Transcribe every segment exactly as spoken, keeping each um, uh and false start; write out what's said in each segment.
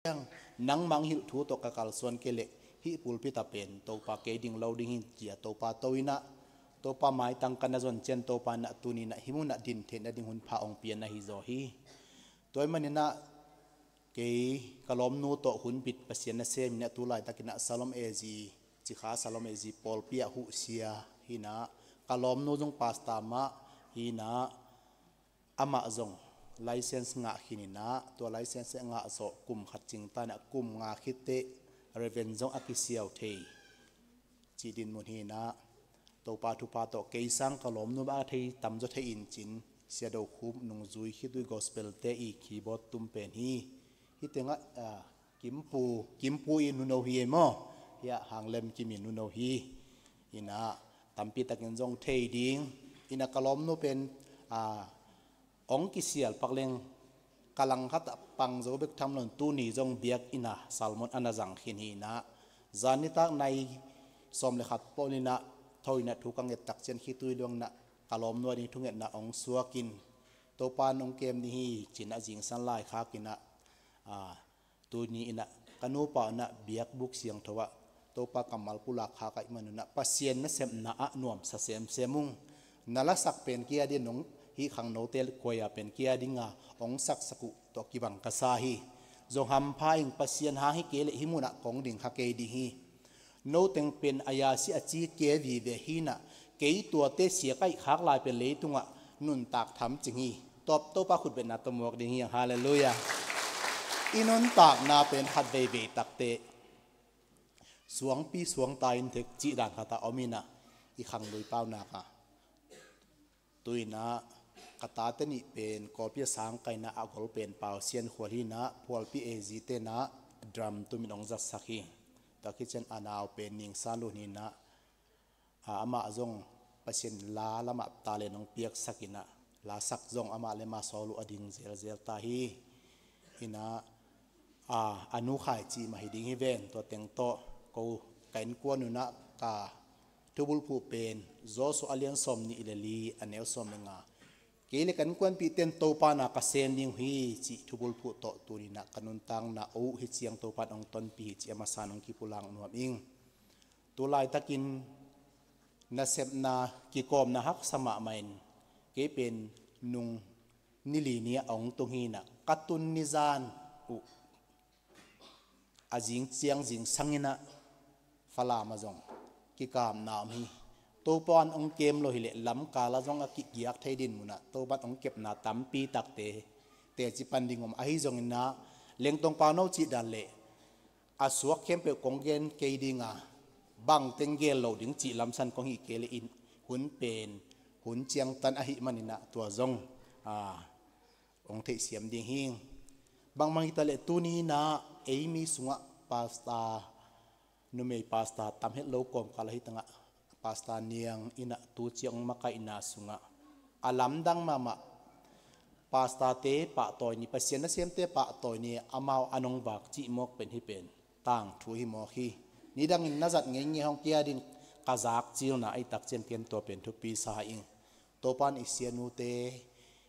Nangmah hong hilh thu tawh ka kalsuan kei leh hih pulpit ah pen Topa kei ding lo ding hi, ci-a Topa to in ah, Topa maitang ka na zon ciang Topa in ah tuni in ah hih mun ah din theihna ding hun pha hong pia na hi zaw hi. Tua ahih manin ah kei ka lawmnu tawh hun bit Pasian nasem in ah tu laitakin ah Salom A G, Cikha Salom A G pawlpi ah huhsia hi in ah, ka lawmnu zong pastor mah hi in ah, amah zong license ngah khin in ah, tua license a ngah zawh kum khat cing ta in ah kum nga khit teh Reverend zong a kisiau thei cih dinmun hi in ah, Topa thupha tawh kei sang ka lawmnu mah a thei tamzaw thei in cin, Sia Do Khup nungzui khitui gospel te i keyboard tum pen hi. Hih tengah, ah, Kimpu, Kimpu i nuno hi ei maw? Hiah Hanglem Kim i nuno hi. In ah tampi takin zong thei ding. In ah ka lawmnu pen, ah, hong kisial pak leng ka langkhat ah pang zo bek tham lo in tuni zong biakinn ah sermon a na zang khin hi in ah, zan nitak nai sawm le khat pawl in ah tho in ah thu ka nget tak ciang khitui luang in ah ka lawmnu a ding thungetna hong suak in, Topa in hong kem ding hi ci in ah zingsang laikhak in ah, ah, tuni in ah ka nupa in ah biakbuk siangtho ah Topa kammal pulak khak ahih manun ah Pasian nasepna ah nuamsa semsem ung. Na lasak pen kei a ding, nong hih khangnote kuai a pen kei a ding a hong saksak uh tawh kibang ka sa hi. Zong hampha ing, Pasian hang hi kei leh hih mun ah kong ding kha kei ding hi. Noteng pen a yasi a ci kei vive hi in ah, kei tuate sia ka hih khak lai pen leitungah nuntak tham cing hi. Tawp Topa khutbetna tawh muak ding hi hang. Halleluiah. I nuntakna pen khat veivei takteh suangpi suangta in thek cih dan khat ah om in ah, i khanglui paunak ah. Tu in ah ka tate nih pen Kawlpi a sang kah in ah, a gol pen Pau Sian Khual hi in ah, Phualpi A G te in ah drum tum in hong zatsak hi. Tua khit ciang a nau pen Ning Sa Lun hi in ah, a, amah zong Pasian la lamah talent hong piaksak in ah, lasak zong amah le amah sawl uh a ding zelzel ta hi. In ah, a, a nu Khai Ci mah hi ding hi ven, tua teng tawh ko ka innkuan un ah ka thubulphuh pen Joshua a lian sawm nih le li, a neu sawm le nga. Kei le ka innkuanpihte in Topa na ka sem ding uh hi cih thubulphuh tawh tuni in ah ka nuntakna uh hi ciang Topa in hong tonpih hi cih a masa in hong kipulak nuam ing. Tu laitakin nasepna kikawmna haksa mahmah in, kei pen nung ni li ni ah hong tung hi in ah, ka tun ni zan uh a zing ciang zingsang in ah Falam ah zong kikapna om hi. Topa in hong kem lo hi leh lamkal ah zong a kigiak thei dinmun ah Topa in hong kepna tampi takte teci pan ding om. Ahi zongin ah Lengtong Pauno cih dan leh a suak khempeuh kong gen kei ding a, bangteng gel lo ding cih lamsan kong hih kei leh in, hun pen hun ciangtan ahih manin ah tua zong, a, hong theihsiam ding hi. Bangbang hi ta leh tuni in ah ei mi sungah pastor, numei pastor tam het lo kawmkal ahi tangah Pastor Niang in ah tu ciang hong makaihna sungah a lamdang mahmah, pastorte pahtawi ni, Pasian nasemte pahtawi ni, amau an hong vak cih mawk pen hih pen tangthu hi mawk hi. Nidangin na zat ngeingei hong kia din ka zak cilna ahi tak ciang ken tua pen thupi sa ing. Topa in i sianute,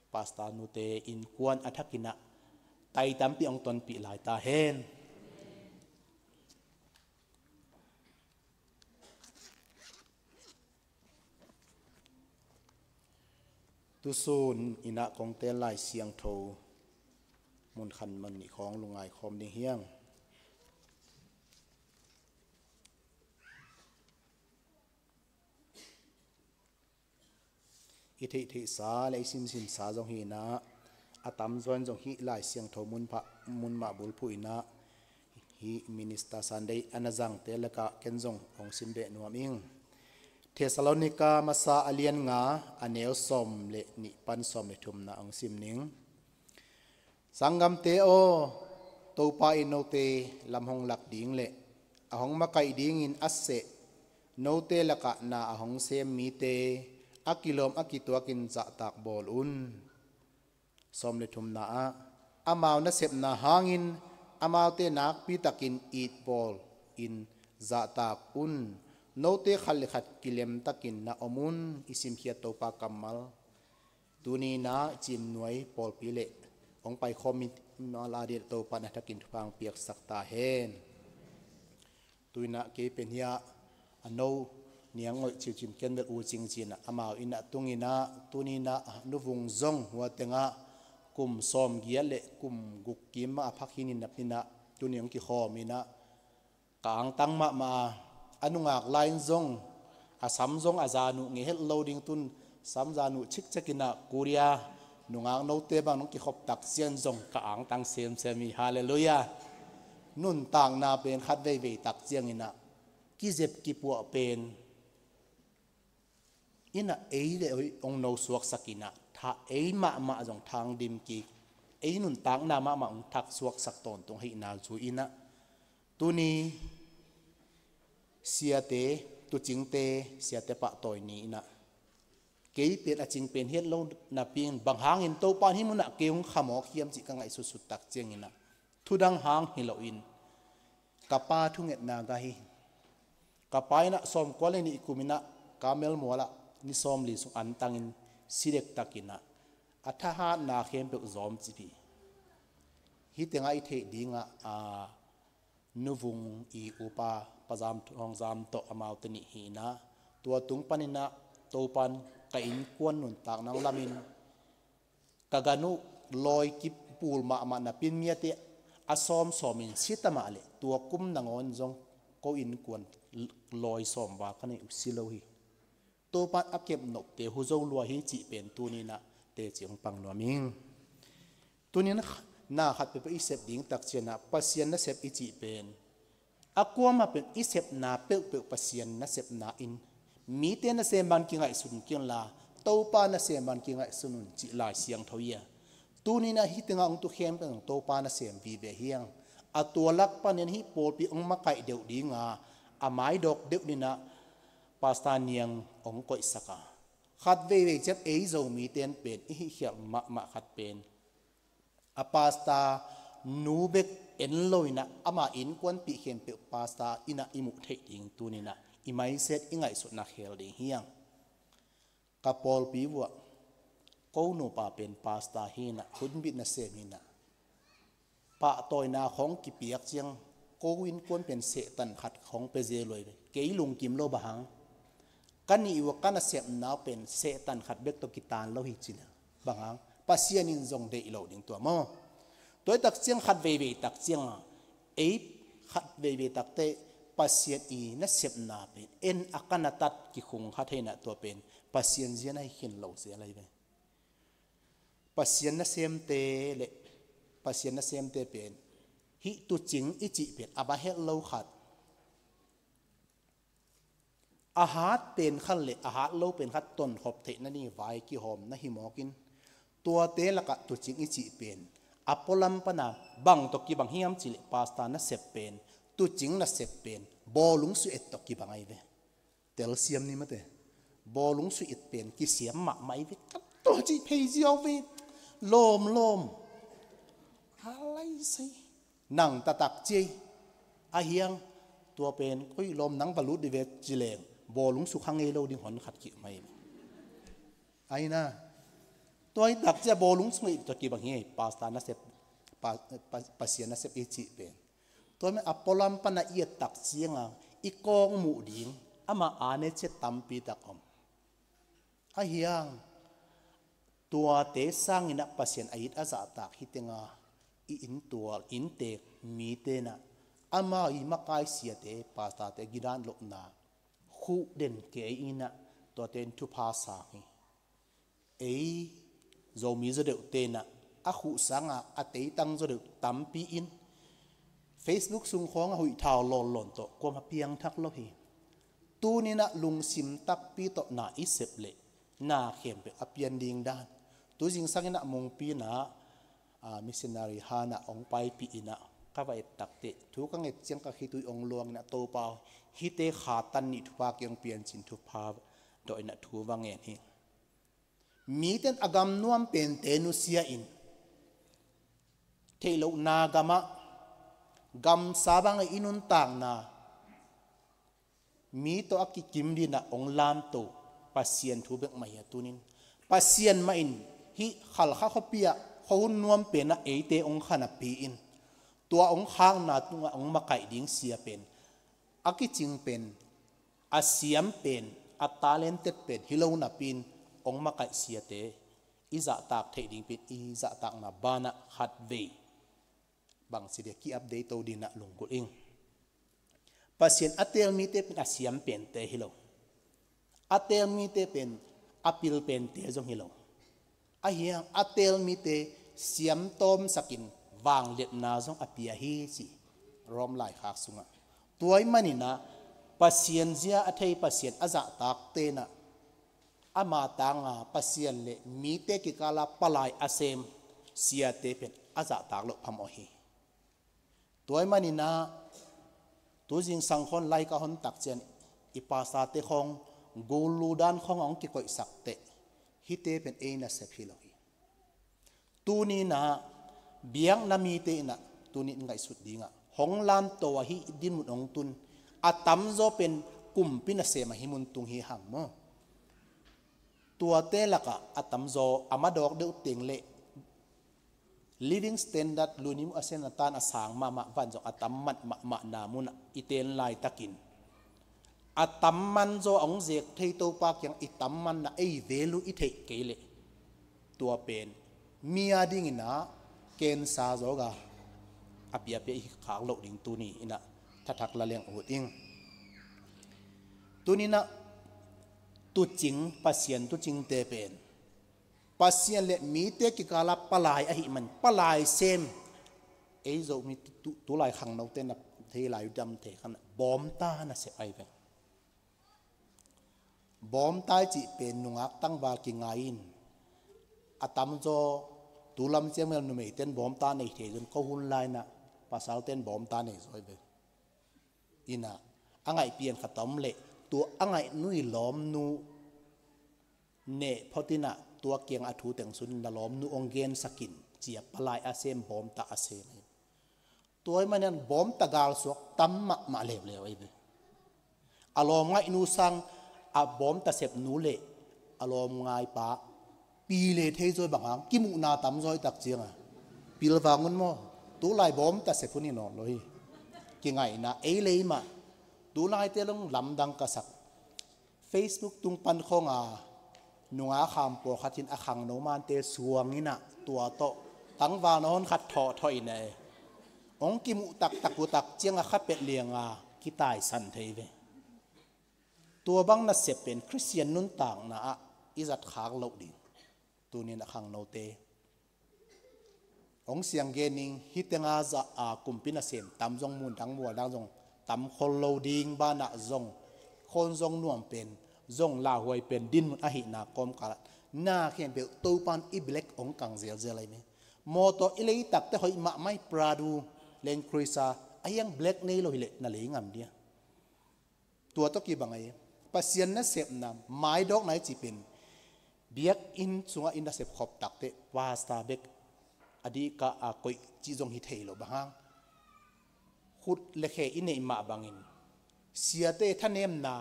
pastor nute innkuan a thakin ah tai tampi hong tonpih lai ta hen. Tusun in ah kong tel Lai Siangtho mun khat mun nih khawng lungngai khawm ding hi hang. I theihtheihsa le i simsimsa zong hi in ah, a tamzaw in zong hih Lai Siangtho mun pha, mun mah bulphuh in ah, hih Minister Sunday a na zangte lakah ken zong hong sim beh nuam ing. Thessalonika masa a lian nga, a neu sawm le nih pan sawm le thumna hong sim ning. Sanggamte aw, Topa in note lam hong lak ding le a hong makaih dingin a seh, note lakah na a hong sem mite a kilawm a kituakin zahtak bawl un. Sawm le thumna ah, amau nasepna hangin amaute nakpitakin it bawl in zahtak un. Note khat le khat kilemtakin na om un. I simkhiat Topa kammal tuni in ah Ciimnuai pawlpi le hong paikhawm mi, Nong a la dil Topa na thakin thupha hong piaksak ta hen. Tuinah kei pen hiah a no niang ngoih ciucin ken bel u cingcinah amau inah tunginah tuninah nuvung zong hua tengah kum sawm giat le kum guk kim mah a phak hi ninapinah tuni hong kikhawm inah ka angtang mahmah a, a nungak lai-in zong a sam zong a zanu ngei het lo ding tun sam zanu cikcek inah Korea nungak note bang nong kikhop tak cian zong ka angtang semsem hi. Halleluiah. Nuntakna pen khat veivei tak cianginah kizep kipuah pen inah ei le oi hong no suaksak inah tha ei mahmah zong thang dim kik ei nuntakna mahmah hong thak suaksak tawntung hihna zu inah tuni siate tucingte siate pahtawi ni inah kei pen a cing pen hiat lo napi in bang hangin Topa in hih munah kei hong khamawk hiam cih ka ngaihsutsut tak cianginah thudang hang hi loin ka pa thungetna gah hi. Ka pa inah sawmkua le nih kum inah Kamel mualah ni sawmli sung antangin sidek takinah a thahatna khempeuh zawmcip hi. Hih tengah i theih dingah a nuvung i upa Pa Zam Thawng Zam tawh amaute nih hi inah tua tung paninah Topan ka innkuan nuntak nang lamin ka gan uh lawi kipul mahmah napin miate a sawmsawmin si tamah le tua kum nangawn zong ko innkuan lawi sawmva ka neih uh si lo hi. Topan a kepnopte hu zo lua hi cih pen tuninah teci hong pang nuam ing. Tunin na khat peuhpeuh i sep ding tak cianah Pasian nasep i cih pen a kuamah pen i sepna peuhpeuh Pasian nasepna in mite nasem bang kingaihsun kinla Topa nasem bang kingaihsun un cih Lai Siangtho hi a. Tuninah hih tengah hong tu khempeuh zong Topa nasem vive hiang. A tua lak panin hih pawlpi hong makaih deuh dinga a maidawk deuh ninah Pasta Niang hong koihsak a khat veivei ciat ei Zomite in pen i hihkhialh mahmah khat pen a pasta nu bek en lo inah ama innkuanpih khempeuh pasta inah i muh theih ding tuninah i maiset i ngaihsutna khel ding hiang. Ka pawlpi vuah ko nupa pen pasta hinah hunbit nasem hinah pahtawina khong kipiak ciang ko innkuan pen sehtan khat khong pia zel uh hi ve. Kei lungkim lo bang hang ka nih uh a ka nasepna uh pen sehtan khat bek tawh kitan lo hi cina bang hang Pasian in zong deih lo ding tua maw? Tua hi tak ciang khat veivei tak cianga ei khat veivei takte Pasian i nasepna pen en a ka natat kikhung khat heinah tua pen Pasian zian ahi khin lo zel ahi ve. Pasian nasemte le Pasian nasemte pen hih tucing i cih pen a ba het lo khat a hat pen khat le a hat lo pen khat tonkhop theihna ding vai kihawmna hi mawkin tuate lakah tucing i cih pen a pualam pana bang tawh kibang hiam cih leh pasta nasep pen tucing nasep pen bawlung suh et tawh kibang ahi ve. Telsiam ni mate bawlung suh et pen kisiam mahmah ahi ve. Ka tawh cih phei ziau ve lawmlawm a lai sei nang tatak ciai a hiang tua pen koi lawm nang va lut di ve ci leng bawlung sukha ngei lo ding hon khat kih mai. Aina tua i tak cia bawlung sung i tua kibang hi pasta nasep pa- pa- Pasian nasep i cih pen tua me a pualam pana i et tak cianga i kawng muh ding ama a ne ciat tampi tak om. A hiang tuate sanginah Pasian a it a zahtak hi tenga i intual intek mitenah amau i makai siate pastate gidan lohna khuh den kei inah tuate in thupha sang hi. Ei Zomi zaw deuh tenah a khuh sanga a teitang zaw deuh tampi in Facebook sung khawng a huih thau lawnlawn tawh kuama piangthak lo hi. Tuninah lungsim takpi tawh na i sep leh na khempeuh a pian ding dan tu zingsang inah mungpinah missionary hanah hong paipih inah ka va et takteh thu ka nget ciang ka khitui hong luang inah Topa hite khatan nih thupha kei hong piancin thupha dawh inah thu va ngen hi. Miten a gam nuam pente nusia in theih lohna gamah gamsa bangah i nuntakna mi tawh a kikim dinah hong lamto Pasian thu bek mah hi a tunin Pasian mah in hih Khalkha khuapi ah khuahun nuam penah eite hong kha napi-in, tua hong khakna tungah hong makaih ding sia pen, a kicing pen, a siam pen, a talented pen hi lo napi-in hong makaih siate i zahtak theih ding pen i zahtakna banah khatvei bangci dia ki-update to dinah lunggulh ing. Pasian a teel mite pen a siam pente hi lo. A teel mite pen a pil pente zong hi lo. Ahi hang a teel mite siamtawmsakin vangliatna zong a pia hi ci Rom laikhak sungah. Tua ahih maninah Pasian zia a thei, Pasian a zahtakte inah ama tanga Pasian le mite kikala palai a sem siate pen a zahtak loh phamawh hi. Tua ahih maninah tu zingsang khawng lai ka hon tak ciang i pastorte khawng gulu dan khawng a hong kikoihsak teh hihte pen ei nasep hi lo hi. Tuni inah biakna mite inah tuni in ngaihsut dingah hong lamto ahi dinmun hong tun a tamzaw pen kumpi nasem ahi mun tung hi hang maw? Tuate lakah a tamzaw a madawk deuh teng le living standard lunim a sen a tan a sang mahmah van zong a tam man mahmahna munah i ten laitakin a tam man zaw a hong zek thei Topa kiang i tam manna ei velu i theih kei leh tua pen mi a dinginah kensa zawga a piapia i khak loh ding tuni inah thathak la leng ut ing. Tuninah tucing, Pasian tucingte pen Pasian le mite kikala palai ahih man palai sem. Ei Zomi tu, tu, tulai khangnote na thei lai dam thei khan bawmta nasep ahi ve. Bawmta i cih pen nungak tangval kingai in a tamzaw tulam ciang mel numeiten bawmta nei thei zun ko hun lainah pasalten bawmta nei zaw ahi ve. Inah a ngaih pian khat a om leh tua a ngaih nui lawmnu neh photinah tua kiang a thu teng sun na lawmnu hong gensakin cia palai a sem bawmta a sem hi. Tua ahih manin bawmta galsuak tam mahmah leuleu ahi ve. A lawm ngaihnu sang a bawmta sepnu le a lawm ngaipa pile thei zaw bang hang kimuhna tam zaw i tak cianga pilvang un maw? Tulai bawmta sep hun i nawn lo hi. Kingaihna ei lei mah tulaite long lamdang ka sak. Facebook tung pan khawng a nunga kham pawlkhat in a khangno mante suang inah tua tawh tangval na hon khat thawhthawh inah e hong kimuh taktak uh tak cianga khapet lianga kitaisan thei ve. Tua bang nasep pen Khristian nuntakna ah i zat khak loh ding. Tunin a khangnote hong siang gen ning hitenga zah a kumpi nasem tam zong mundang mualdang zong tam khol lo ding banah zong khawn zong nuam pen zong lauhuai pen dinmun ahihna kawmkalah na khempeuh Topan i black hong kang zelzel ahi me. Mawtaw i leitakte hoih mahmah i Prado, Land Cruiser a hiang black nei lo hileh na lei ngam dia? Tua tawh kibang ahi Pasian nasepna maidawkna i cih pen biakinn sungah i nasep khop takteh pastor bek a dihkah a koih cih zong hi thei lo bang hang khut le khe i neih mah bangin siate thanemna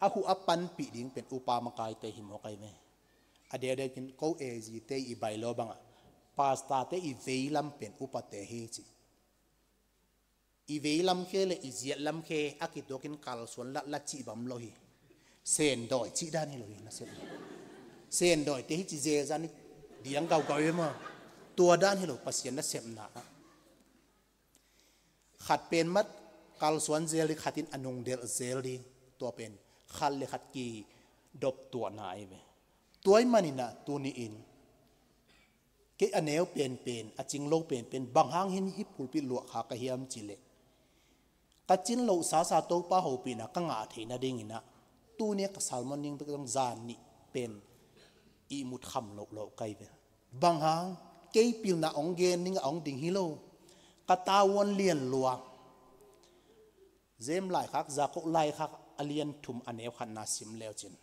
a huh a panpih ding pen upa makaite hi mawk ahi me. A deuhdeuh kin ko A G te i bailo bangah pastorte i veilam pen upate hi ci. I veilam khe le i ziatlam khe a kituakin kalsuan latla cih bam lo hi. Sendawi cih dan hi lo hi nasep. Sendawite hi ci zezan hi diang gaugau hi maw? Tua dan hi lo Pasian nasepna ah khat pen mat kalsuan zel ding khatin a nungdelh zel ding tua pen khat le khat kidop tuahna ahi ve. Tua ahih maninah tuni-in kei a neu penpen a cinglo penpen bang hang hin hih pulpit luahkha ka hiam cihleh ka cin loh sasa Topa hopihna ka ngah theih nadinginah tuni a ka sermon ding bek zong zan nih pen ihmut kham loh loh ka hi ve. Bang hang kei pilna hong gen ding a hong ding hi lo. Ka tavuan lian lua Jem laikhak Jakob laikhak a lian thum a neu khatna sim leucin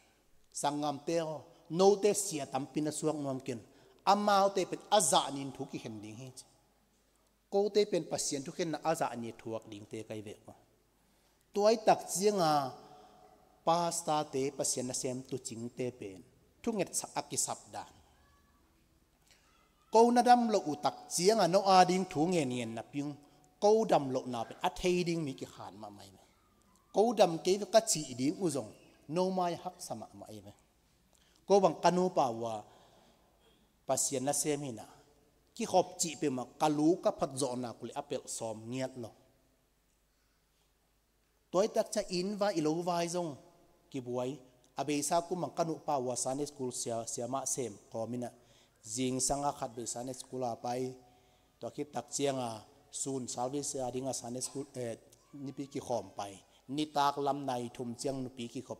sanggamte aw note sia tampi na suak nuam ken. Amaute pen a zah nin thu kikhen ding hi ci. Kote pen Pasian thukhenna a zah ni thuak dingte kai ve ko. Tuaitak cianga pastorte Pasian nasem tucingte pen thungetsak a kisap dan Ko na dam loh uh tak ciangah no ading thu ngen ngen napi ung, ko dam lohna pen a thei ding mi kikhan mahmah hi ve. Ko dam kei ve ka cih ding uh zong no mai haksa mahmah hi ve. Ko bang ka nupa uh a Pasian nasem hi-in ah, kikhop cih peuhmah ka lu ka phat zawhna uh leh a pelh sawm ngiat lo. Tua hi tak ciang inn vai, i lo vai zong kibuai. A beisa kum bang ka nupa uh a Sunday school sia, siamah sem kawm in ah, zingsang a khat vei Sunday school a pai. Tua khit tak ciangah sun service a dingah Sunday school, eh, nipi kikhawm pai. Nitak lam nai thum ciang nupi kikhop.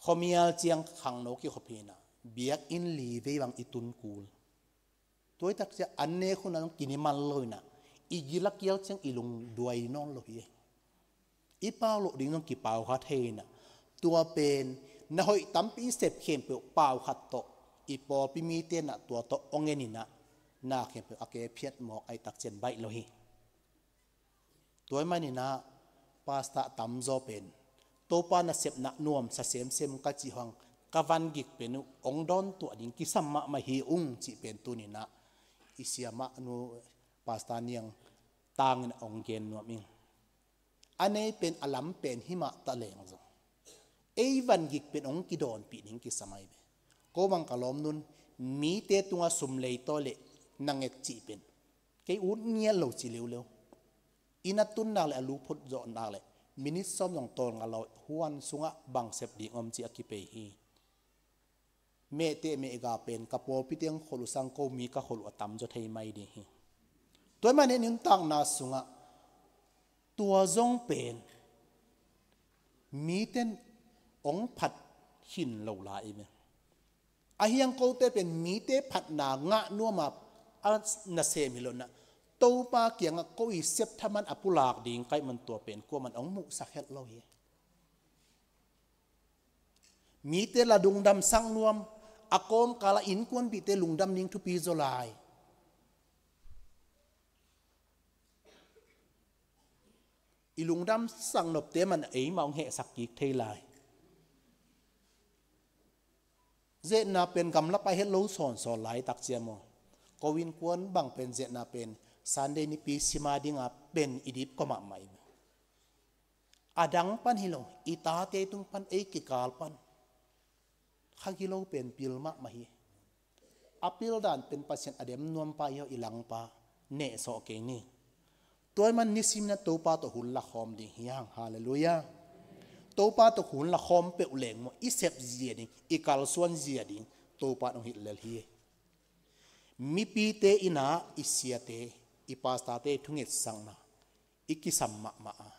Khuamial ciang khangno kikhop hi-in ah, biakinn li vei bang i tun kul. Tua hi tak ciang an nek hun ah zong kinimal lo in ah, i gil a kial ciang i lung duai nawn lo hi. I pau loh ding zong kipau kha thei in ah, tua pen na hoih tampi i sep khempeuh pau khat tawh, i pawlpi mite in ah tua tawh hong en in ah, na khempeuh a ke phiat mawk a, hi tak ciang baih lo hi. Tua ahih manin ah pastor tamzaw pen Topa nasepna nuamsa semsem ka cih hang, ka van gik pen uh hong dawntuah ding kisam mahmah hi ung cih pen tuni-in ah i siamah nu pastor Niang Tang in ah hong gen nuam ing. A nei pen a lam pen hi mah ta leng zong, ei van gik pen hong kidawnpih ding kisam ahi ve. Ko bang ka lawmnu'n, mite tungah sum leitawi leh na nget cih pen kei ut ngiat lo ci leuleu. Inn a tun nak leh a lu phut zawh nak leh minit sawm zong tawlnga lo, huan sungah bang sep ding om cih a kipei hi. Mehteh mehga pen ka pawlpi teng khol uh sang ko mi ka khol uh a tamzaw thei mai ding hi. Tua ahih manin nuntakna sungah tua zong pen mite in hong phat khin lo lai hi ve. Ahi hang kote pen mite phatna ngah nuam a nasem hi lo in ah, Topa kiangah ko i sep thaman a pulak ding ka hih man tua pen kuaman hong muhsak het lo hi. Mite la lungdamsak nuam, a kawmkal ah innkuanpihte lungdam ding thupi zaw lai. I lungdamsak nopte man eimah hong hehsak kik thei lai. Ziatna pen gamla pai het lo sawnsawn lai tak ciang maw. Ko innkuan bang pen ziatna pen Sunday nipi sim a ding a pen i dipkua mahmah hi. A dang pan hi lo, i tate tung pan, ei kikal pan kha gilo pen pil mahmah hi. A pil dan pen Pasian a dem nuampa i aw, i langpa, nehsawh kei ni. Tua ahih man nisim in ah Topa tawh hun lakhawm ding hi hang. Halleluiah. Topa tawh hun lakhawm peuh leng maw, i sep zia ding, i kalsuan zia ding Topa in hong hilh lel hi. Mipite in ah i siate, i pastorte thungetsakna i kisam mahmah a,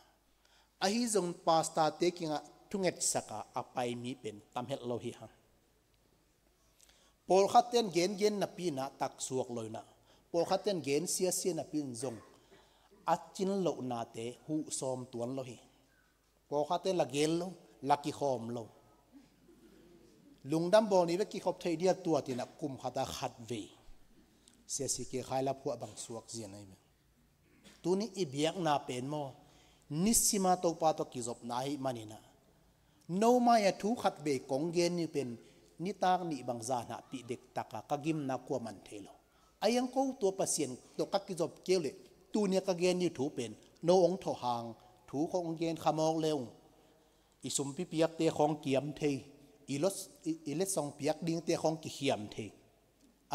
ahi zong pastorte kiangah thungetsak a a pai mi pen tam het lo hi hang. Pawlkhatte in gengen napi in ah taksuak lo in ah, pawlkhatte in gen siasia napi in zong a cin lohnate huh sawm tuan lo hi. Pawlkhatte in la gen lo, la kikhawm lo. Lungdam bawl ni ve, kikhop thei dia tua ci-in ah kum khat ah khat vei siasi ke khai la phuah bang suak zia na hi ve. Tuni i biakna pen maw, nisim a Topa tawh kizopna ahih manin ah, no mai-ah thu khat vei kong gen ni pen nitak nih bang zan hahpih dektak a ka gimna kuaman thei lo. Ahi hang ko tua Pasian tawh ka kizop kei uh leh tuni a ka gen ni thu pen no hong thawh hang, thu khawng hong gen kha mawk le ung. I sumpi piakte khawng kiam thei, i lot, i, i letsong piak dingte khawng kikhiam thei.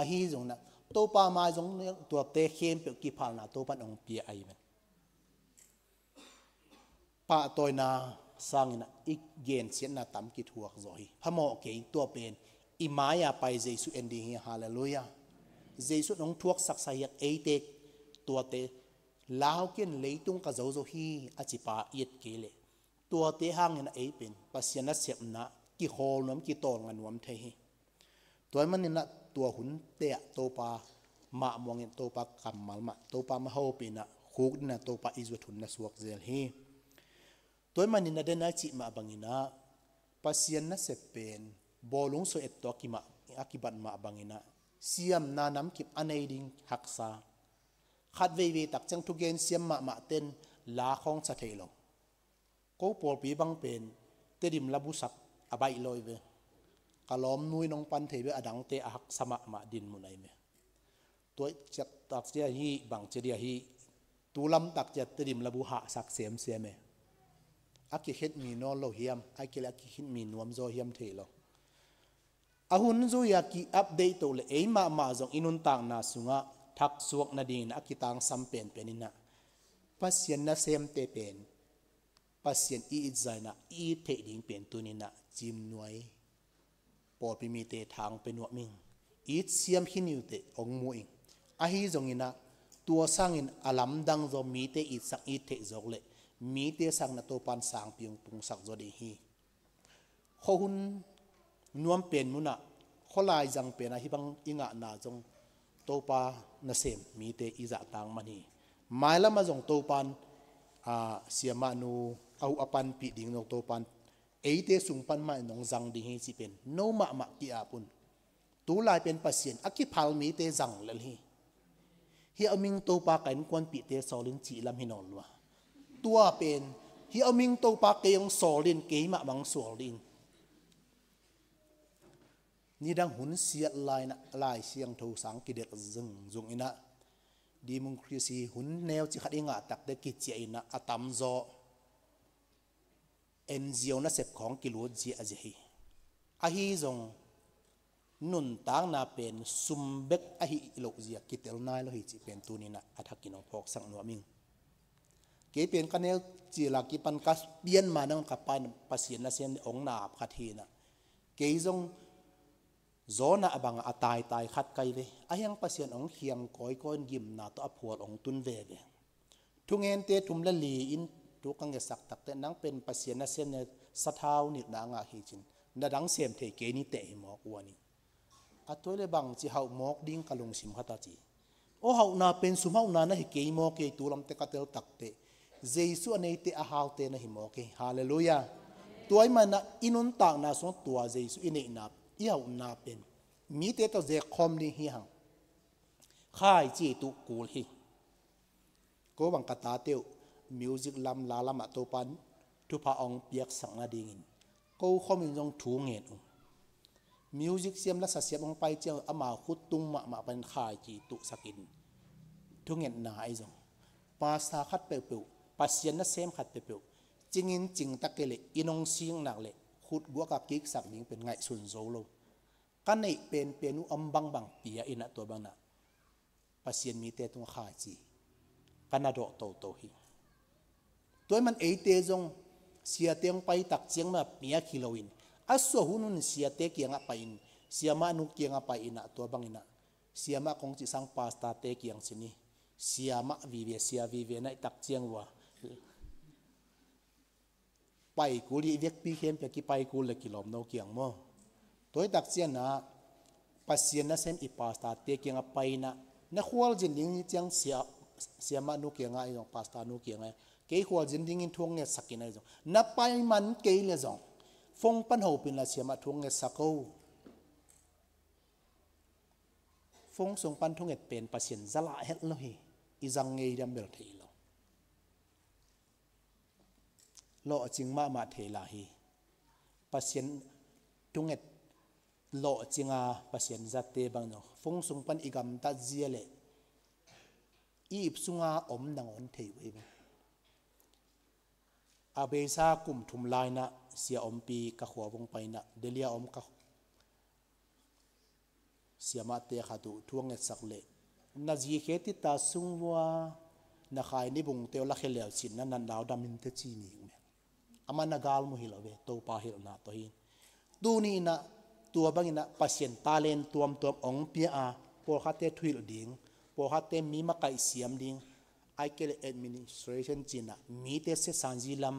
Ahi zongin ah Topa mai zong tuate khempeuh kiphalna Topa in hong pia ahi ven. Pahtawina sangin ah i gensiatna tam kithuak zaw hi. Phamawh kei, tua pen i mai-a pai Jesu en ding hi. Halleluiah. Jesu in hong thuaksaksa hi a, eite tuate lau ken, leitung ka zo zo hi a cipa i et kei leh, tuate hangin ah ei pen Pasian nasepna kikhawl nuam, kitawlnga nuam thei hi. Tua ahih manin ah tua hunte ah Topa mah muangin, Topa kammal mah, Topa mah hopihna khukdin ah Topa i zuat hun na suak zel hi. Tua ahih manin ah den a i cih mah bangin ah Pasian nasep pen bawlung sua et tawh a kimah, a kibat mah bangin ah siamna namkim a nei ding haksa. Khat veivei tak ciang thugen siam mahmah ten la khawng sa thei lo. Ko pawlpi bang pen Tedim labusak a baih lo hi ve. Ka lawmnu in hong pan thei ve, a dangte a haksa mahmah dinmun ahi ve. Tua ciat tak cia hi, bang cia dia hi, tu lam tak cia Tedim labu hahsak semsem e. A kikhet mi nawn lo hiam, a kile a kikhet mi nuam zaw hiam thei lo. A hun zui a ki-update to le ei mahmah zong i nuntakna sungah thaksuak nadingin a kitangsam penpen inah Pasian nasemte pen Pasian i it zainah i it theih ding pen tuninah Cimnuai pawlpi mite thang pe nuam ing. It siam khin uh teh ong mu ing. Ahi zonginah tua sangin a lamdang zaw mite itsak it theih zawk le mite sangin a Topan sangpi ong pungsak zaw ding hi. Khuahun nuam pen munah khualai zang penah hih bang i ngahna zong Topa nasem mite i zahtang man hi. Mailamah zong Topan a, siamah nu a uh a panpih ding zong Topan eite sung pan mah in hong zang ding hi cih pen no mahmah ki-ap un. Tulai pen Pasian a kiphal mite zang lel hi. Hih a ming Topa ka innkuanpihte sawl in cih lam hi nawn lua. Tua pen hih a ming Topa kei hong sawl in keimah mang sawl ding. Nidang hun siat lainah Lai Siangtho sang kidelh zungzung inah democracy hun neu ci khat i ngah takte kiciah inah a tamzaw N G O nasep khawng kilut zia a zia hi. Ahi zong nuntakna pen sum bek ahi loh zia kitel nai lo hi cih pen tuninah a thakin hong phawksak nuam ing. Kei pen ka neu cila kipan ka pian ma nang ka pa in Pasian nasem ong nap khat hinah. Kei zong Jonah a bangah a taitai khat kai ve. A hiang Pasian ong khiang kawikawi in gimna tawh a phual ong tun veve. Thungente thum le li in thu ka ngetsak takte nang pen Pasian nasem ne sathau nilhna a ngah hi cin. Na dang sem thei kei ni teh hi mawk uani. A tuai le bang ci hauh mawk ding ka lungsim khat a ci. Aw hauhna pen sum hauhna na hi kei mawk ei tu lamte ka tel takte. Jesu a neite a haute na hi mawk ei. Halleluiah. Tuai manah i nuntakna sungah tua Jesu i neihna i hauhna pen mite tawh zekkhawm ding hi hang. Khaici tuh kul hi. Ko bang ka tate uh music lam la lamah Topan thupha ong piaksak nadingin ko khomin zong thu ngen uh. Music siam lasa siam ong pai ciang ama khut tung mahmah panin khaici tuhsakin thungetna ahi zong pasta khat peuhpeuh Pasian nasem khat peuhpeuh cingin cingtak kei le i nong singnak le khut guaka kiksak ding pen ngaihsun zo lo. Ka neih penpen uh om bangbang pia inah tua banah Pasian mite tungah khaici ka na dawh toto hi. Tuai man eite zong siate hong pai tak ciang mah piak hi loin a suah hun hun siate kiangah pai in siamah nu kiangah pai inah tua banginah siamah kong cih sang pastate kiang cin hi. Siamah vive sia vive naih tak ciang uh a paikul hi vekpi khempia kipaikul le kilawm no kiang maw? Tuaitak cianah Pasian nasem i pastate kiangah painah na khualzin ding hi ciang sia, siamah nu kiangah i zong pasta nu kiangah kei khualzin dingin thu hong ngetsak in ahi zong na pai man kei le zong phone pan hopin la siamah thu hong ngetsak o. Phone sung pan thunget pen Pasian zalah het lo hi. I zang ngei diam bel thei lo. Lawhcing mahmah thei la hi. Pasian thunget lawhcinga Pasian zatte bang no phone sung pan i gamtat zia le i ip sunga om nangawn thei uh hi. A beisa kum thum lainah sia ompi ka khua vung painah Delhi a om ka siamahte khat uh thu a ngetsak leh na zikhe tita sung vua na khai ni bungte uh la khe leu cin na nat lau damin te ci mi uh mel. Amah na gal mu hi lo ve Topa hilhna tawh hi. Tuni inah tua banginah Pasian talent tuamtuam ong pia a pawlkhatte thuhilh ding pawlkhatte mi makaih siam ding ai kei le administration cinah mite siasanzi lam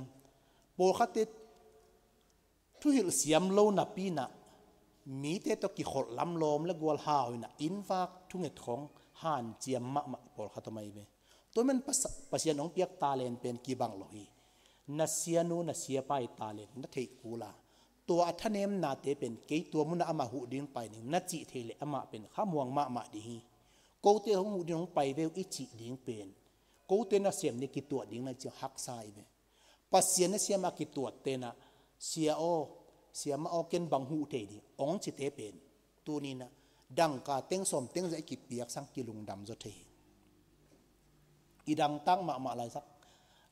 pawlkhatte thuhilh siam lo napi inah mite tawh kikholh lam lawm le gual hau inah innvak thunget khong hanciam mahmah pawlkhat om ahi ve. Tua man Pasian hong piak talent pen kibang lo hi. Na sianu na siapa i talent na theih kul a tua a thanemnate pen kei tua munah amah huh ding pai ning na cih thei leh amah pen khamuang mahmah ding hi. Kote hong huh ding hong pai veu i cih ding pen kote nasem ni kituah ding na ciang haksa i ve. Pasian nasem a kituat tenah sia aw siamah aw ken bang huh thei ding ong cite pen tuninah Dangka teng sawm teng zah i kipiaksang kilungdam zaw thei hi. I dangtak mahmah laitak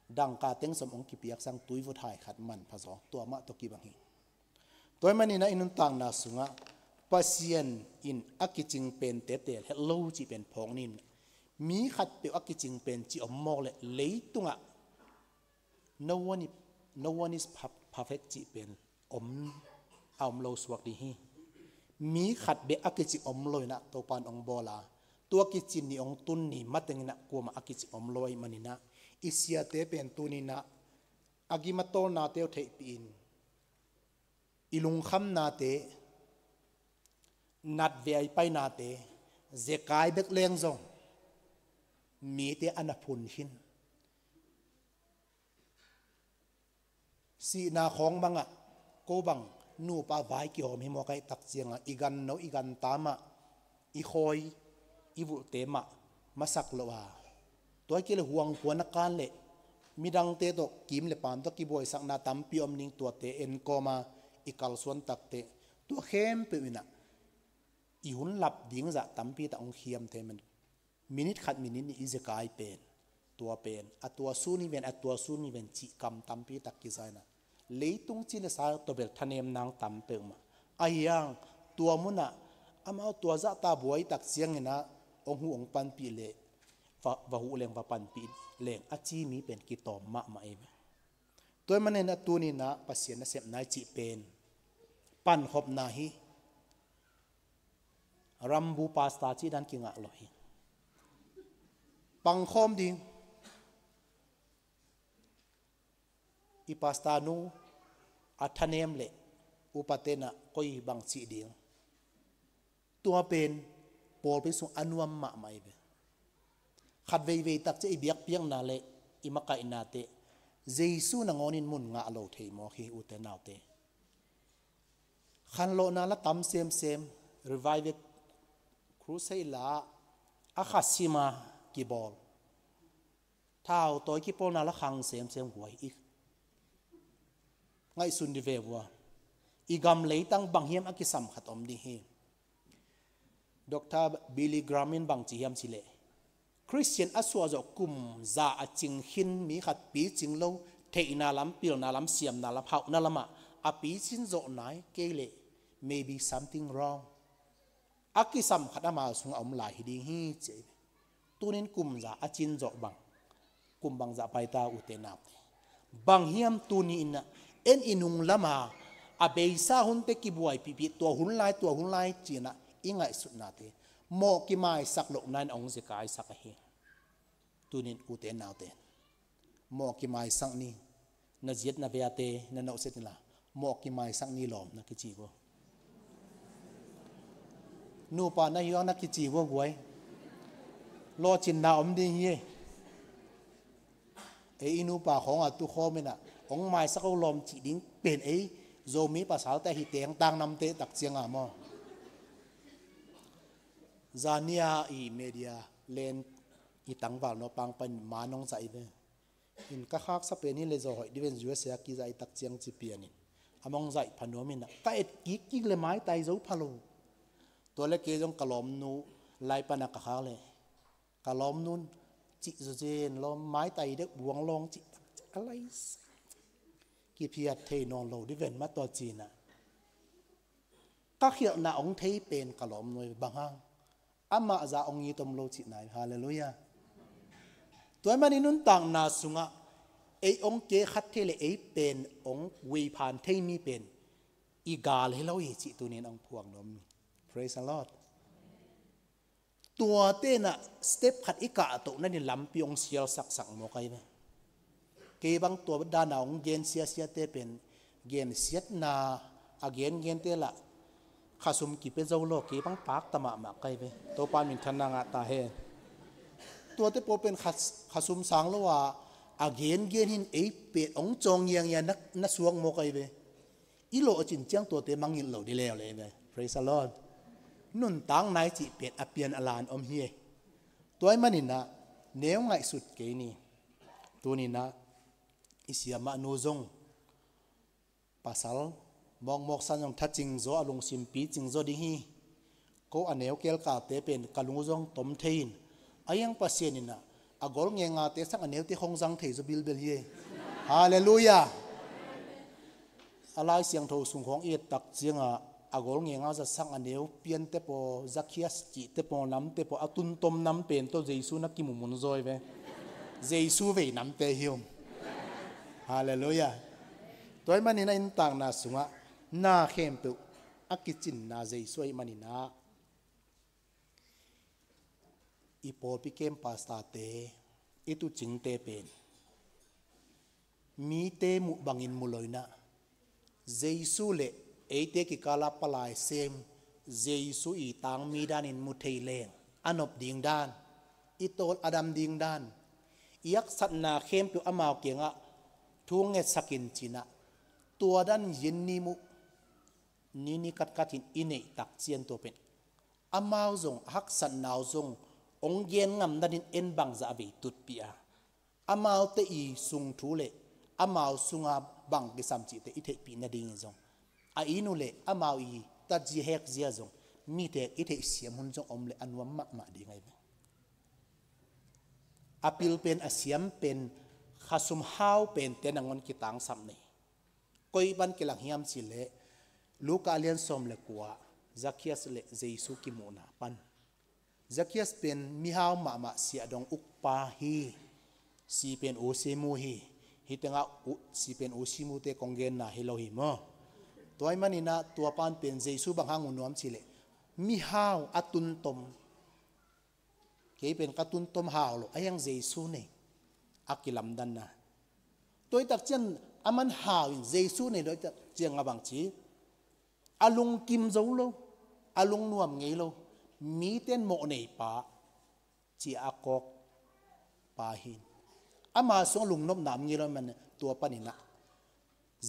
dangka teng sawm hong kipiaksang tuivut hai khat manpha zaw, tua mah tawh kibang hi. Tua ahih manin ah i nuntakna sungah Pasian in a kicing pente teel het lo cih pen phawk ni in, mi khatpeuh a kicing pen cih om mawk leh leitungah no one is, no one is per-, perfect cih pen om, a om lo suak ding hi. Mi khat bek a kicing om lo in ah Topa in hong bawl a, tua kicin ni hong tun ni mateng in ah kuamah a kicing om lo ahih manin ah i siate pen tuni in ah a gim a tawlnate uh theihpih in, i lungkhamnate, nat ve a i painate, zekai bek leng zong mite a na phun khin. Sihna khawng bangah ko bang nupa vai kihawm hi mawk ahih tak ciangah i ganno i ganta mah, i khawi i vulhte mah masak lo a, tua hi kei leh huangpuan a kan leh midangte tawh kim le paam tawh kibuaisakna tampi om ding, tuate enkawm a i kalsuan takteh tua khempeuh in ah i hun lap ding zah tampi tak hong khiam thei man. Minit khat minit nih i zekai pen tua pen a tua sun hi ven, a tua sun hi ven cih kam tampi tak kiza in ah leitung cina sa tawh bel thanem nang tam peuhmah. Ahi hang tua munah amau tua zahta buai tak ciangin ah hong huh hong panpih leh va, va huh leng va panpih leng a ci mi pen kitawm mahmah ei ve. Tua ahih manin ah tuni in ah Pasian nasepna i cih pen pankhopna hi. Rambu pastor cih dan kingah lo hi. Pangkhawm ding. I pastor nu a thanem leh upate in ah koi bang cih ding. Tua pen pawlpi sung a nuam mahmah ei ve. Khat veivei tak ciah i biakpiakna leh i makaihnate Jesu nangawnin mun ngah lo thei mawk hi, ute naute. Khanlawhna la tam semsem, revival crusade la a kha sima kibawl, thau tawi kipawlna la khang semsem guai i ngaihsun dih ve vua. I gam leitang bang hiam a kisam khat om ding hi. Doctor Billy Graham in bang ci hiam cih leh, Christian a suah zawh kum za a cing khin mi khat picing lo, theihna lam, pilna lam, siamna lam, hauhna lamah a picin zawh nai kei leh maybe something wrong. A kisam khat ama sungah om lai hi ding hi ci. Tunin kum za a cin zawh bang, kum bangzah pai ta, ute naute? Bang hiam tuni in ah en i nung lama a beisa hunte kibuaipihpih, tua hun lai, tua hun lai ci-in ah i ngaihsutnate mawh kimaisak lohna in hong zekaisak ahi. Tunin ute naute, mawh kimaisak ni. Na ziat na veate na nauhset inla, mawh kimaisak ni lawm na kici vua. Nupa na hi hang na kici vua guai. Lawhcinna om ding hi e. Ei i nupa khawng a tukhawm in ah hong maisak o lawm cih ding pen ei Zomi pasalte ahi teng tang namte tak ciang a maw? Zania i media len i tangval naupang pan man hong zah i ve. In ka khaksa pen hi leh zaw hoih dih ven, U S A a kizah i tak ciang ci pian in. A mong zaih pha nuam in ah ka et kikkik leh maitai zo pha lo. Tua leh kei zong ka lawmnu lai pan a ka khak leh ka lawmnu in cih zaw zen lawm, maitai deuh buang lawng cih tak ciang a lai sa. Kiphiat thei nawn lo dih ven mah tua ci-in ah ka khialhna hong thei pen ka lawmnu hi bang hang. Amah zah hong it om lo cihna hi. Halleluiah. Tua ahih manin nuntakna sungah ei hong kekhat thei leh ei pen hong veiphan thei mi pen i gal hi lo hi cih tunin hong phuang nuam hi. Praise the Lord. Tuate in ah step khat i kahtoh nading lampi hong sialsaksak mawk ahi ve. Kei bang tua dan a hong gen siasiate pen gensiatna a gengente lah khasum kipia zo lo, kei bang pakta mahmah ka hi ve. Topa minthanna ngah ta hen. Tuate pawl pen khas-, khasum sang lo a a gengen hi in ei pen hong cawng ngiangngian na, na suak mawk ahi ve. I lawhcin ciang tuate mangngilh lo dih leuleu ve. Praise the Lord. Nuntakna i cih pen a pian a lan om hi e. Tua ahih manin ah neu ngaihsut kei ni. Tunin ah i siamahnu zong pasal mawkmawk san zong thacing zaw, a lungsim picing zaw ding hi. Ko a neu kelkalte pen ka lung zong tom thei in, a hiang Pasian in ah a gol ngengate sang a neute khong zang thei zaw bilbel hi. Halleluiah. A Lai Siangtho sung khong i et tak ciangah a gol ngenga za sang a neu piante paw, Zakhias cihte paw, namte paw, a tuntom nam pen tawh Jesu na kimumun zawi ve. Jesu vei namte hi um. Halleluiah. Tua ahih manin a inntakna sungah na khempeuh a kicinna Jesu ahih manin ah, i pawlpi kem pastorte, i tuucingte pen mite muh bangin mu lo in ah, Jesu le eite kikala palai sem Jesu i tangmi danin mu thei leng a nop ding dan, i tawl a dam ding dan, i haksatna khempeuh amau kiangah thu ngetsakin ci-in ah, tua dan yin ni muh ni ni katkatin i neih tak ciang tua pen amau zong a haksatna uh zong hong gen ngam nadin en bangzah vei tutpih a, amaute i sung thu le amau sunga bang kisam cihte i theihpih nadingin zong, a inn uh le amau i tatzia hekzia zong mite i theihsiam hun zong om le a nuam mahmah ding ahi ve. A pil pen, a siam pen, khasum hau pente nangawn kitangsap nei. Koi pan kilang hiam cih leh Luka a lian sawm le kua, Zakhias le Jesu kimuhna pan. Zakhias pen mihau mahmah, siahdong ukpa hi. Si pen usimu hi. Hih tengah u-, si pen usimute kong genna hi lo hi maw. Tua ahih manin ah tua pan pen Jesu bang hang uh nuam cih leh mihau a tuntom. Kei pen ka tuntom hau lo, a hiang Jesu nei a kilamdanna. Tua hi tak ciang aman hau in Jesu nei lo hi tak ciang a bang ci, a lungkim zo lo, a lungnuam ngei lo, mite in mawh nei pa ci a kawk pa hi. Ama sung a lungnopna om ngei lo ahih manin tua panin ah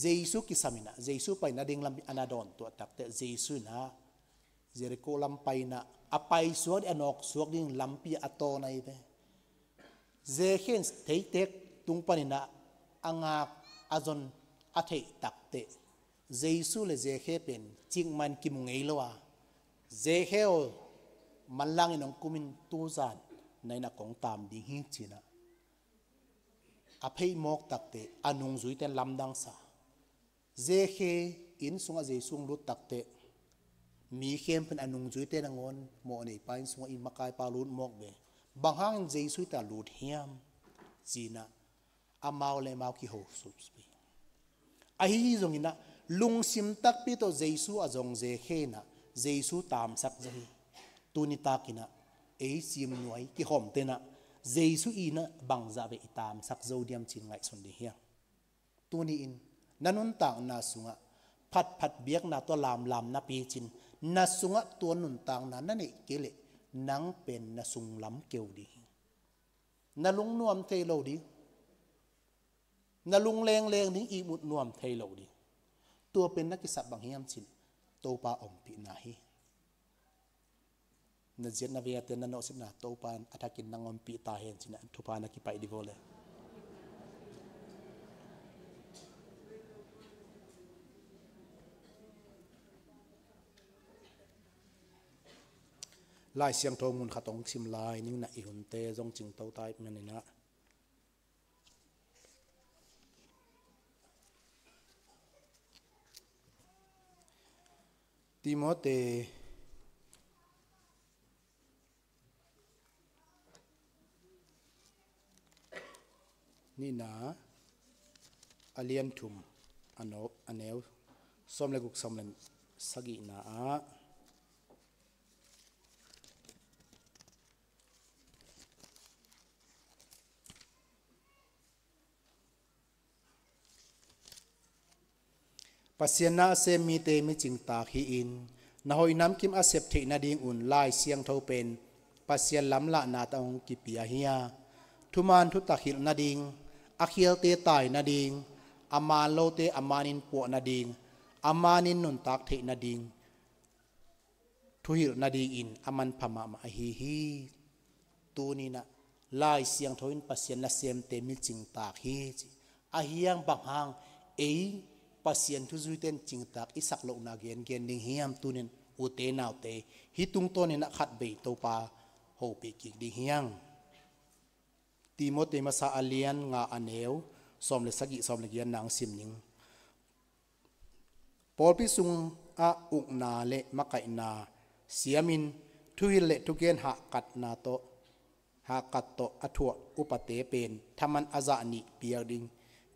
Jesu kisam in ah, Jesu paina ding lampi a na dawn tuah tak teh, Jesu in ah Jericho lam pai in ah, a paisuak ding, a nawksuak ding lampi a tawn ahi ve. Zekhe in theihtek tung panin ah a ngak a zon a theih tak teh, Jesu le Zekhe pen cikmah in kimu ngei lo a, Zekhe aw, manlangin hong kum in, tu zan na inn ah kong taam ding hi ci-in ah a pheih mawk tak teh, a nungzuite in lamdang sa. Zekhe inn sungah Jesu hong lut tak teh, mi khempeuh in a nungzuite nangawn mawh nei pa inn sungah i makaipa lut mawk ve. Bang hangin Jesu hita lut hiam ci-in ah amau le amau kiho supsuk hi. Ahi zongin ah lungsim takpi tawh Jesu a zong Zekhe in ah Jesu taamsak zo hi. Tuni takin ah ei cimnuai kikhawmte in ah Jesu in ah bangzah vei i taamsak zo diam ci-in ngaihsun ding hi hang. Tuni-in na nuntakna sungah phatphat biakna tua lamlam na picin, na sungah tua nuntakna na neih kei leh nang pen na sunglam keu ding hi. Na lungnuam thei lo ding, na lunglengleng ding, ihmut nuam thei lo ding. Tua pen na kisap bang hiam cih leh Topa ompihna hi. Na ziatna vei a ten na nawhsipna Topa in a thakin nang ompih ta hen ci-in ah thupha na kipaih dih vua le. Lai Siangtho mun khat hong sim lai ning in ah, i hunte zong cingto ta ahih manin ah. Timote nihna a lian thum, a neu, a neu sawm le guk, sawm le sagihna ah, Pasian na a sem mite micingtaak hi-in, na hoih namkim a sep theih nadingun Lai Siangtho pen Pasian lamlahna tawh hong kipia hi a, thuman thutak hilh nading, a khialte tai nading, a man lote a manin puah nading, a manin nuntak theih nading, thuhilh nadingin a manpha mahmah ahi hi. Tuni-in ah Lai Siangtho in Pasian nasemte micingtaak hi ci. Ahi hang bang hang ei Pasian thuzuite in cingtaak i sak lohna gengen ding hiam? Tuni-in Ute naute, hih tungtawnin ah khatvei Topa hopih kik ding hi hang. Timoti masa a lian nga a neu sawm le sagih, sawm le giatna hong sim ning. Pawlpi sungah ukna le makaihna siamin, thuhilh le thugen hahkatna tawh, hahkat tawh a thuak upate pen thaman a zah nih piak ding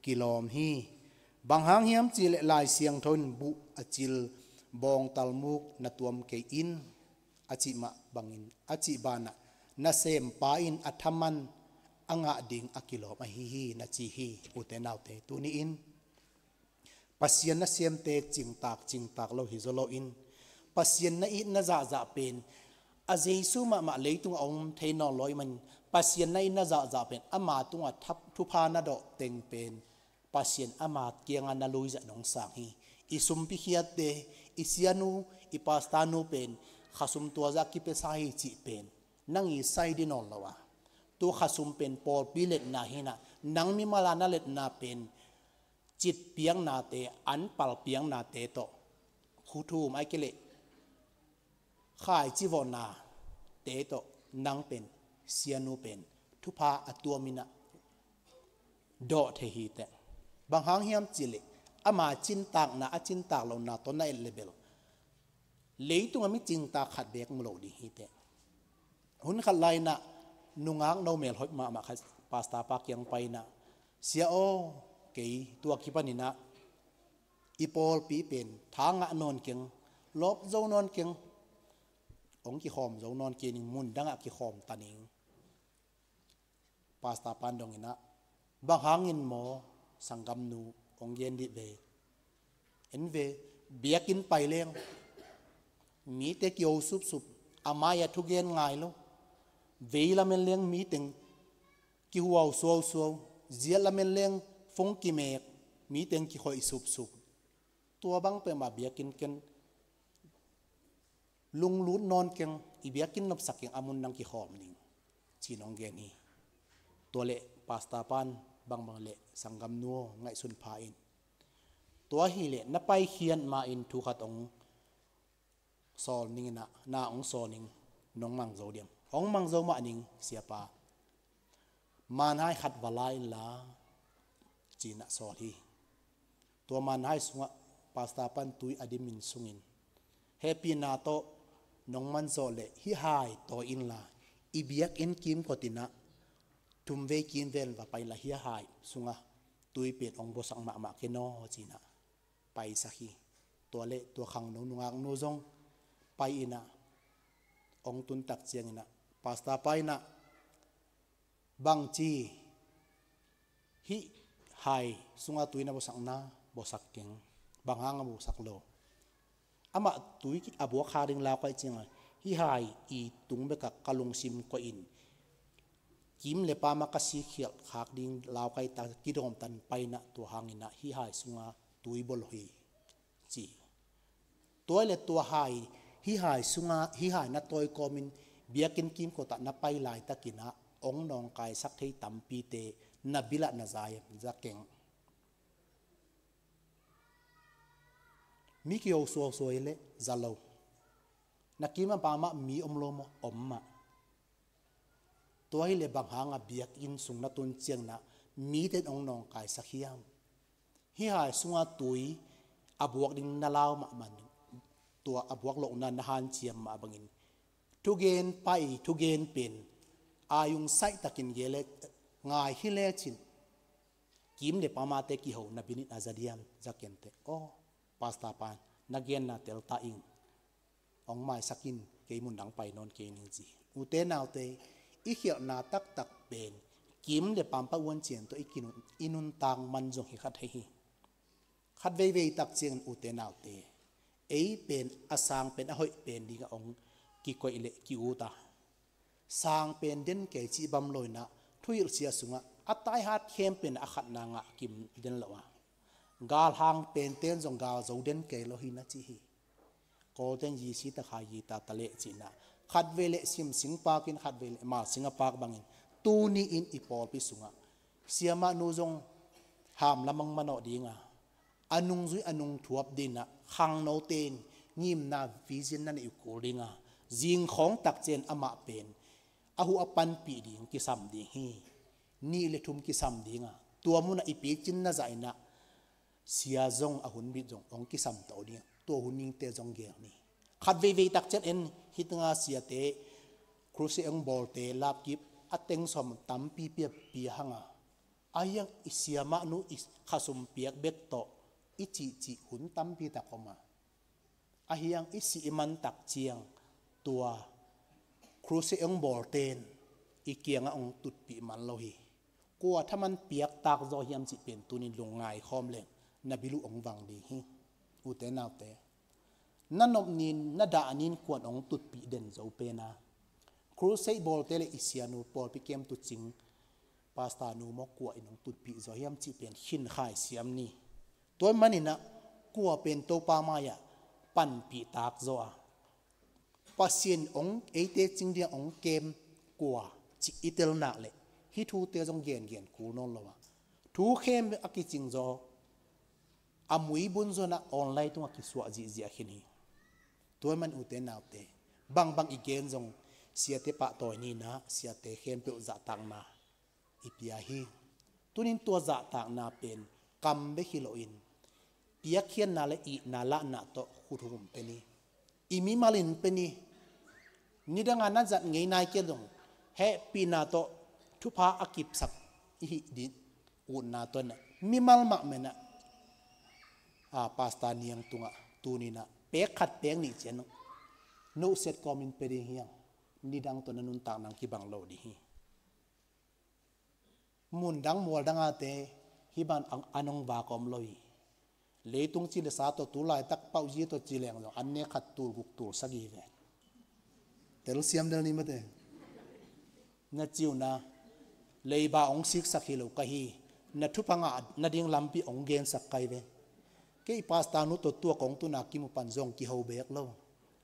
kilawm hi. Bang hang hiam cihleh Lai Siangtho in buh a cil bawngtal muk na tuam kei in, a cih mah bangin, a cih banah nasempa in a thaman a ngah ding a kilawm ahi hi, na ci hi. Ute naute, tuni-in Pasian nasemte cingtak cingtak lo hi zaw loin, Pasian na it na zahzah pen a Jesu mahmah leitung a om thei nawn lo ahih manin, Pasian na it na zahzah pen ama tungah thap-, thupha na dawh teng pen Pasian ama kiangah na luizah nong sang hi. I sumpi khiatte, i sianu, i pasta nu pen khasum tuazah kipia sa hi cih pen nang i sai dih nawn lo a, tua khasum pen pawlpi letna hi-in ah, nang mimal a na letna pen citpiaknate, anpalpiaknate tawh, khuthum ahih kei leh khaici vawhnate tawh nang pen, sianu pen thupha a tuam in ah dawh thei hi teh. Bang hang hiam cihleh ama cintakna, a cintak lohna tawh na et leh bel leitungah mi cingtak khat beek mu lo ding hi teh. Hun khat lai-in ah nungak no melhoih mahmah khat pasta pa kiang pai-in ah, "Sia aw, kei tua kipanin ah i pawlpi pen tha ngah nawn keng, lawp zo nawn keng, hong kikhawm zo nawn kei ning, mun dangah kikhawm ta ning." Pasta pan dong in ah, "Bang hangin maw, sanggamnu, hong gen dih ve." En ve, biakinn pai leng mite kiho supsup, a mai-ah thugen ngai lo. Vei lamen leng miteng kihuau suausuau, ziat lamen leng phone kimek, miteng kikhoih supsup. Tua bang peuhmah biakinn ken, lunglut nawn keng, i biakinn nopsak keng, a mun dang kikhawm ning, ci-in hong gen hi. Tua leh pasta pan, "Bangbang leh sanggamnu aw, ngaihsun pha in. Tua hileh na paikhiat ma-in thu khat hong sawl ning in ah, na hong sawl ning, nong mang zo diam?" "Hong mang zo mah ning, siapa." "Manhai khat va la inla," ci-in ah sawl hi. Tua manhai sungah pasta pan tui a dimin sungin, "Hehpihna tawh nong man zawh leh hih hai tawi inla, i biakinn kimkot in ah thumvei kimvel va pai inla, hih hai sungah tui pen hong buaksak mahmah ken aw," ci-in ah paisak hi. Tua leh tua khangno nungaknu zong pai in ah, hong tun tak ciangin ah pasta pa in ah, "Bangci, hih hai sungah tui na buaksak na, buaksak keng. Bang hang a buaksak lo?" "Amah tui a buak khak ding lau ka hih ciangin, hih hai i tung bekah ka lungsim koih in, kim le pam ah ka sikkhialh khak ding lau ka hih tak, kidawm tan pai in ah, tua hangin ah hih hai sungah tui bua lo hi," ci. Tua hi leh tua hai, hih hai sungah, hih hai na tawi kawmin biakinn kimkot ah na pai laitakin ah hong nawngkaisak thei tampite na bil ah na za hiam? Za keng. Mi kiho suausuau hi leh za lo. Na kim a pam ah mi om lo maw? Om mah. Tua hi leh bang hang a biakinn sung na tun ciangin ah mite in hong nawngkaisak hiam? Hih hai sungah tui a buak ding na lau mahmah in, tua a buak lohna na hanciam mah bangin, thugen pai, thugen pen a yung saih takin gen le, ngai hi lecin, kim le pam ah te kiho na bil in a za diam? Za ken teh. "Aw, pasta pan, na genna tel ta ing. Hong maisak in, kei mun dang pai nawn kei ning," ci. Ute naute, i khialhna taktak pen kim le pam pan uancian tawh i kinun, i nuntak man zong hi kha thei hi. Khat veivei tak ciangin, ute naute, ei pen a sang pen a hoih pen dingah hong kikoih leh ki-ut a, sang pen den kei cih bang lo in ah, thuhilhsia sungah a taihat khempeuh in a khatna ngah kim den lo a, galhang pente in zong gal zo den kei lo hi na ci hi. Kawlten yisi takha yi ta ta leh ci-in ah, khatvei leh simsing pakin, khatvei leh malsing a pak bangin, tuni-in i pawlpi sungah siamahnu zong ham lamang manawh ding a, a nungzui a nungthuap dingin ah, khangnote in ngimna vision na neih uh kul dinga, zingkhawng takciang amah pen a huh a panpih ding kisam ding hi. Nih le thum kisam dinga, tua munah i picin na zah inah sia zong a hun bit zong hong kisam to ding, tua hun ningte zong gel ni. Khat veivei takciang en, hih tanga siate, crusade hong bawlte lapkip a teng sawm tampi pia pia hanga, a hiang i siamah nu i khasum piak bek tawh i cihcih hun tampi tak om a, a hiang i sih i man takciang tua crusade hong bawlten i kiangah hong tutpih man lo hi. Kua thaman piaktak zaw hiam cih pen tunin lungngai khawm leng na bil uh hong vang ding hi. Ute naute, na nop nin na dah nin kuan hong tutpih den zo pena, crusade bawlte le i sianu pawlpi kem tucing pasta nu maw kua in hong tutpih zaw hiam cih pen khinkhai siam ni. Tua maninah kua pen Topa mai-ah panpihtak zaw a, Pasian hong eite cing dinga hong kem kua cih i tel nak leh hih thute zong gengen kul nawn lo a, thu khem a kicing zaw, a muibun zonah online tungah kisuah zihziah khin hi. Tua man ute naute, bangbang i gen zong siate pahtawi ninah siate khempeuh zahtakna i pia hi. Tunin tua zahtakna pen kam bek hi loin piakkhiatna le itna lahna tawh khut hum pen hi. I mimal in pen hi. Nidanga na zat ngei nai kei zong hehpihna tawh thupha a kipsak i hih ding utna tawh inah mimal mah menah a pasta niang tungah tuninah pek khat pek nih cian nuhsiat kawmin pe ding hiang, nidang tawh na nuntak nang kibang lo ding hi. Mundang mualdang ate hih ban an hong vak om lo hi. Leitung ci le sa tawh tu laitak pauh zi tawh ci leng zong an ne khat tul guk tul sagih ve. Telsiam del ni mate. Na ciuna leiba hong siksak hi lo ka hi. Na thupha ngah nading lampi hong gensak kai ve. Kei pasta nu tawh tua kong tuna kimu pan zong kiho bek lo.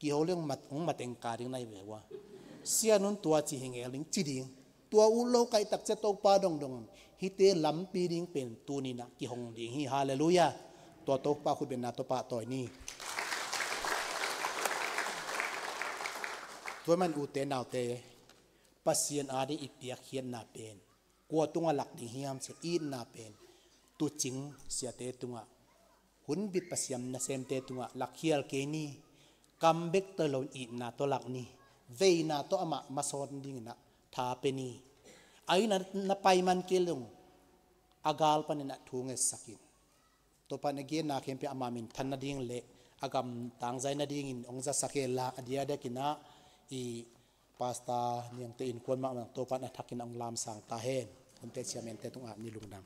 Kiho leng mat, hong mateng ka ding nai ve ua. Sianun tua ci hi ngel ding ci ding. Tua ut lo kai takcia Topa dongdong hite lampi ding pen tuninah kihong ding hi. Halleluiah. Tua Topa khutbetna tawh pahtawi ni. Tua man ute naute, Pasian ading i piakkhiatna pen kua tungah lak ding hiam cih itna pen tucing siate tungah, hunbit Pasian nasemte tungah lakkhial kei ni. Kam bek tawh lo itna tawh lak ni. Veina tawh amah masawn dinginah tha pe ni. A inn ah na pai man kei lung a gal paninah thu ngetsakin Topa na genna khempeuh ama minthan nading le a gam tangzai nadingin hong zasak hen la a diakdiakinah i pasta niangte in kuan mahmah Topa na thakin hong lamsang ta hen. Hunte ciamente tungah ni lungdam.